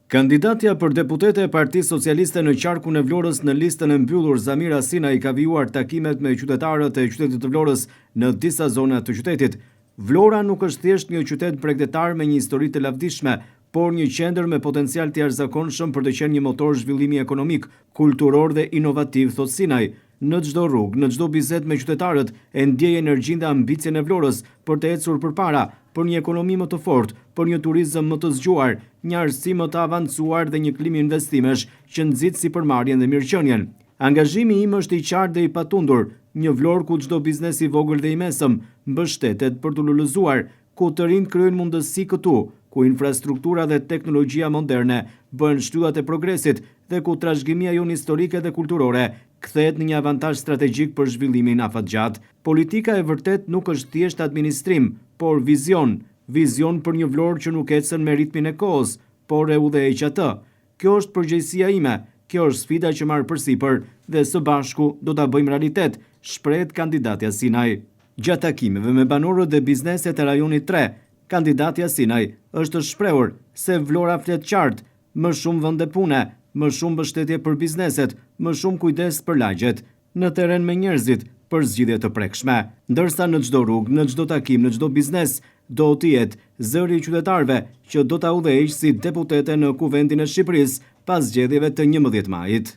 Kandidatja për deputete e Partisë Socialiste në qarkun e Vlorës në listën e mbyllur Zamira Sinaj ka vijuar takimet me qytetarët e qytetit të Vlorës në disa zona të qytetit. Vlora nuk është thjesht një qytet bregdetar me një histori të lavdishme, por një qendër me potencial të jashtëzakonshëm për të qenë një motor zhvillimi ekonomik, kulturor dhe inovativ, thotë Sinaj. Në çdo rrugë, në çdo bisedë me qytetarët, e ndjej energjinë dhe ambicien e Vlorës për të ecur përpara, për një ekonomi më të fortë, për një turizëm më të zgjuar, një arsim më të avancuar dhe një klimë investimesh që nxit sipërmarrjen dhe mirëqenien. Angazhimi im është i qartë dhe i patundur, një Vlorë ku çdo biznes i vogël dhe i mesëm mbështetet për të lulëzuar, ku të rinjtë krijojnë mundësi këtu, ku infrastruktura dhe teknologjia moderne bëhen shtyllat e progresit dhe ku trashëgimia jonë historike dhe kulturore kthehet në një avantazh strategjik për zhvillimin afatgjatë. Politika e vërtetë nuk është thjesht administrim, por vizion, vizion për një Vlorë që nuk ecën me ritmin e kohës, por e udhëheq atë. Kjo është përgjegjësia ime, kjo është sfida që marr përsipër dhe së bashku do ta bëjmë realitet, shprehet kandidatja Sinaj. Gjatë takimeve me banorët dhe bizneset e rajonit tre, kandidatja Sinaj është shprehur se Vlora flet qartë, më shumë vende pune, më shumë mbështetje për bizneset, më shumë kujdes për lagjet, në terren me njerëzit, për zgjidhje të prekshme. Ndërsa në çdo rrugë, në çdo takim, në çdo biznes, do të jetë zëri i qytetarëve që do ta udhëheqë si deputete në Kuvendin e Shqipërisë pas zgjedhjeve të 11 majit.